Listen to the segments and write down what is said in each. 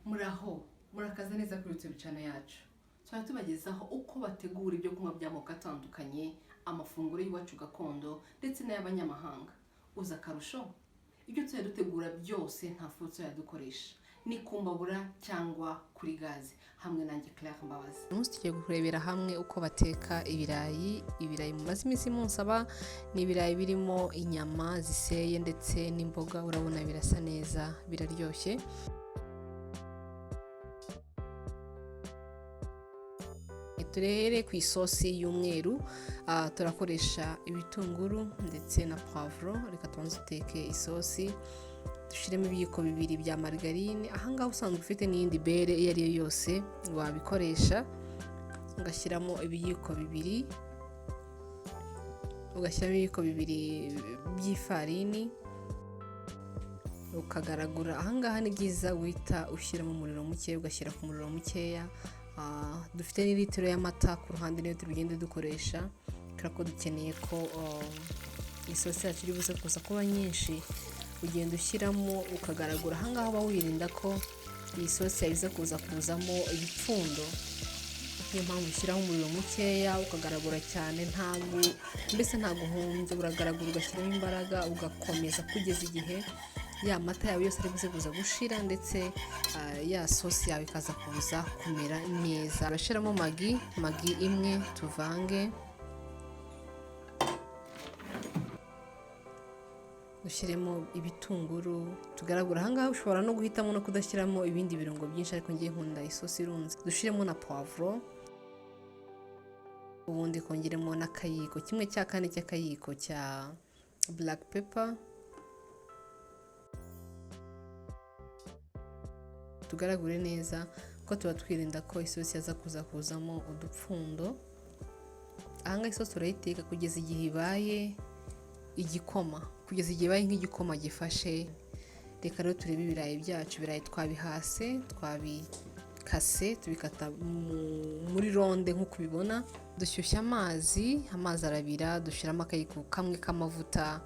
Muraho, murakaza neza kuri YouTube channel yacu. Twari tubagezaho uko bategura ibyo kunywa by'amoko atandukanye, amafunguro y'iwacu gakondo ndetse n'ay'abanyamahanga. Uza akarusho, ibyo tuzajya dutegura byose nta fu dukoresha, ni ku mbabura cyangwa kuri gaze, hamwe nanjye Claire Mbabazi. Uyu munsi tugiye kurebera hamwe uko bateka ibirayi. Ibirayi mumaze iminsi munsaba ni ibirayi birimo inyama ziseye ndetse n'imboga. Urabona birasa neza, biraryoshye. Turere ku isosi y'umweru, turakoresha ibitunguru ndetse na poivron. Reka tubanze duteke isosi, dushyiremo ibiyiko 2 bya margarine. Ahangaha usanzwe ufite n'iyindi beurre iyo ari yo yose wabikoresha. Ugashyiramo ibiyiko 2, ugashyiramo ibiyiko 2 by'ifarini, ukagaragura. Ahangaha ni byiza guhita ushyiramo umuriro muke, ugashyira ku muriro mukeya. Dufite n'ilitiro y'amata ku ruhande, niyo tugenda dukoresha kubera ko dukeneye ko isosi yacu iri buze kuza kuba nyinshi. Ugenda ushyiramo ukagaragura. Ahangaha uba wirinda ko iyi sosi yawe iza kuza kuzamo ibipfundo, niyo mpamvu ushyiraho umuriro mukeya, ukagaragura cyane, ntabwo mbese ntabwo uhumbye. Uragaragura, ugashyiramo imbaraga, ugakomeza kugeza igihe ya mata yawe yose ari buze kuza gushira, ndetse ya sosi yawe ikaza kuza kumera neza. Urashyiramo Maggi, Maggi imwe, tuvange, dushyiremo ibitunguru, tugaragura. Ahangaha ushobora no guhitamo no kudashyiramo ibindi birungo byinshi, ariko ngiye nkunda isosi irunze. Dushyiremo na poivron, ubundi kongeremo n'akayiko 1/4 cy'akayiko cya black pepper, tugaragure neza ko tuba twirinda ko isosi yaza kuza kuzamo udupfundo. Ahangaha isosi urayiteka kugeza igihe ibaye igikoma, kugeza igihe ibaye nk'igikoma gifashe. Reka rero turebe ibirayi byacu. Ibirayi twabihase, twabikase, tubikata muri ronde nk'uko ubibona. Dushyushya amazi, amazi arabira, dushyiramo akayiko kamwe k'amavuta,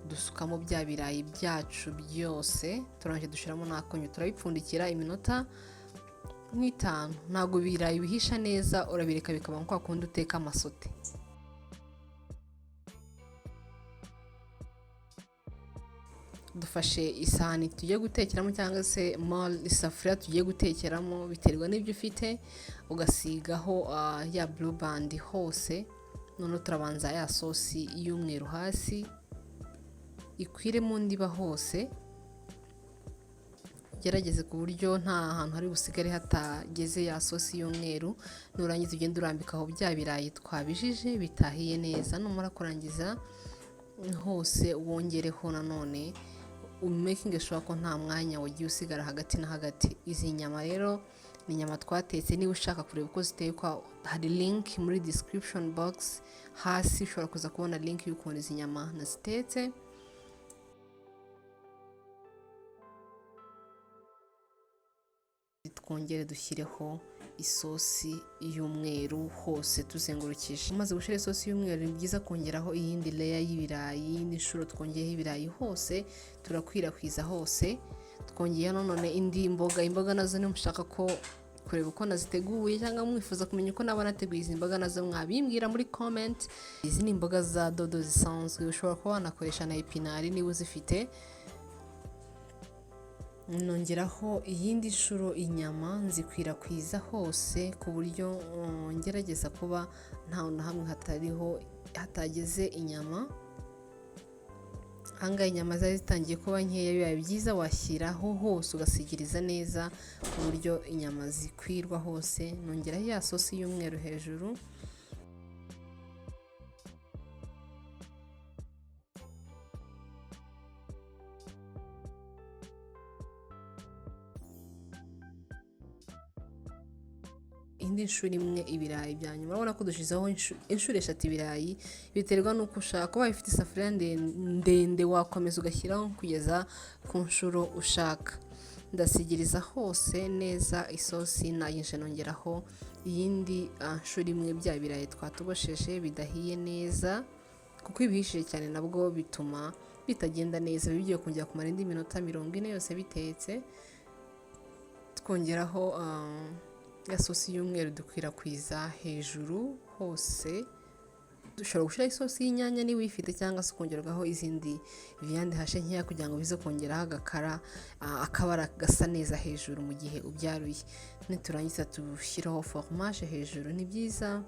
dusukamo bya birayi byacu byose, turangije dushyiramo n'akunyu, turabipfundikira iminota nk'itanu. Ntabwo ibirayi bihisha neza, urabireka bikaba kwa kundi uteka amasote. Dufashe isahani tugiye gutekeramo cyangwa se isafuriya tugiye gutekeramo, biterwa n'ibyo ufite, ugasigaho ya Blue Band hose. Noneho turabanza ya sosi y'umweru hasi ikwire mu ndiba hose. Ugerageze ku buryo nta hantu hari busigare hatageze ya sosi y'umweru. Nurangiza ugende urambikaho bya birayi twabijije bitahiye neza. Numara kurangiza hose, wongereho nanone, umakinge sure ko nta mwanya wagiye usigara hagati na hagati. Izi nyama rero ni inyama twatetse. Niba ushaka kureba uko zitekwa, hari link muri description box hasi, ushobora kuza kubona link y'ukuntu izi nyama nazitetse. Twongere dushyireho isosi y'umweru hose tuzengurukije. Umaze gushyira isosi y'umweru, ni byiza kongeraho iyindi layer y'ibirayi, iyindi nshuro twongeyeho ibirayi hose, turakwirakwiza hose. Twongeyeho nanone indi mboga. Imboga nazo niba mushaka ko kureba uko naziteguye cyangwa mwifuza kumenya uko naba nateguye izi mboga, nazo mwabimbwira muri comment. Izi ni imboga za dodo zisanzwe, ushobora kuba wanakoresha na épinards niba uzifite. Nongeraho iyindi nshuro inyama, nzikwirakwiza hose ku buryo ngerageza kuba nta na hamwe hatariho hatageze inyama. Ahangaha inyama zari zitangiye kuba nkeya, bibaye byiza washyiraho hose, ugasigiriza neza ku buryo inyama zikwirwa hose. Nongeraho ya sosi y'umweru hejuru. Indi nshuro imwe ibirayi bya nyuma. Urabona ko dushyizeho inshuro 3 ibirayi, biterwa n'uko ushaka. Ubaye ufite isafuriya ndende, wakomeza ugashyiraho kugeza ku nshuro ushaka. Ndasigiriza hose neza isosi, nayinje nongeraho iyindi nshuro imwe bya birayi twatogosheje bidahiye neza, kuko ibihishije cyane nabwo bituma bitagenda neza. Biba bigiye kongera kumara indi minota 40 yose bitetse. Twongeraho ya sosi y'umweru, dukwirakwiza hejuru hose. Dushobora gushyiraho isosi y'inyanya niba uyifite, cyangwa se ukongerwaho izindi viande hachée nkeya kugira ngo bize kongeraho agakara, akabara gasa neza hejuru mu gihe ubyaruye. Niturangiza dushyiraho fromage hejuru. Ni byiza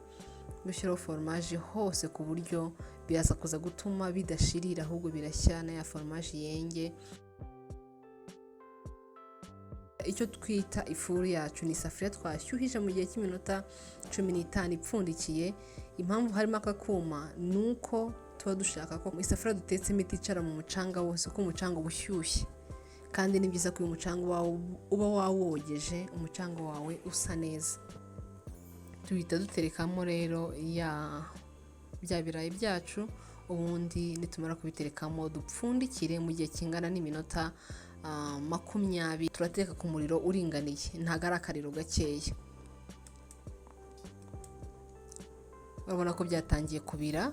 gushyiraho fromage hose ku buryo biraza kuza gutuma bidashirira, ahubwo birashya na ya fromage yenge. Icyo twita ifuru yacu ni isafuriya twashyuhije mu gihe cy'iminota 15 ipfundikiye. Impamvu harimo aka kuma ni uko tuba dushaka ko isafuriya dutetsemo iticara mu mucanga wose, kuko umucanga uba ushyushye, kandi ni byiza ko uyu mucanga uba wawogeje, umucanga wawe usa neza. Duhita duterekamo rero ya bya birayi byacu, ubundi nitumara kubiterekamo dupfundikire mu gihe kingana n'iminota 20. Turateka ku muriro uringaniye, ntabwo ari akariro gakeya. Urabona ko byatangiye kubira.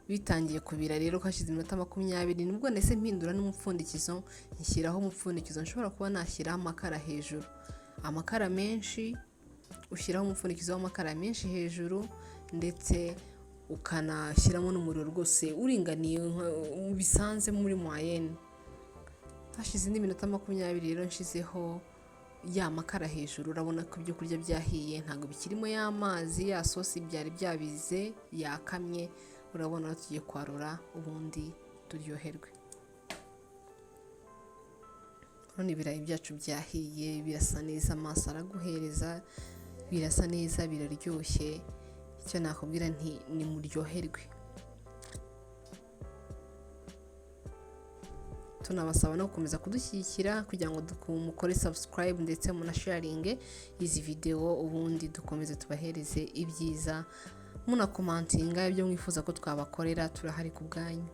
Bitangiye kubira rero hashize iminota 20, nibwo nahise mpindura n'umupfundikizo, nshyiraho umupfundikizo. Nshobora kuba nashyiraho amakara hejuru, amakara menshi. Ushyiraho umupfundikizo w'amakara menshi hejuru, ndetse ukanashyiramo n'umuriro rwose uringaniye bisanze muri moyenne. Hashize indi minota 20 rero nshyizeho ya makara hejuru, urabona ko ibyo kurya byahiye, ntabwo bikirimo ya mazi, ya sosi byari byabize, yakamye. Urabona tugiye kwarura, ubundi turyoherwe. Urabona ibirayi byacu byahiye, birasa neza, amaso araguhereza, birasa neza, biraryoshye. Icyo nakubwira nti ni muryoherwe. Tunabasaba no gukomeza kudushyigikira kugira ngo mukore subscribe ndetse munasharinge izi videwo, ubundi dukomeze tubahereze ibyiza, munakomantinga ibyo mwifuza ko twabakorera, turahari ku bwanyu.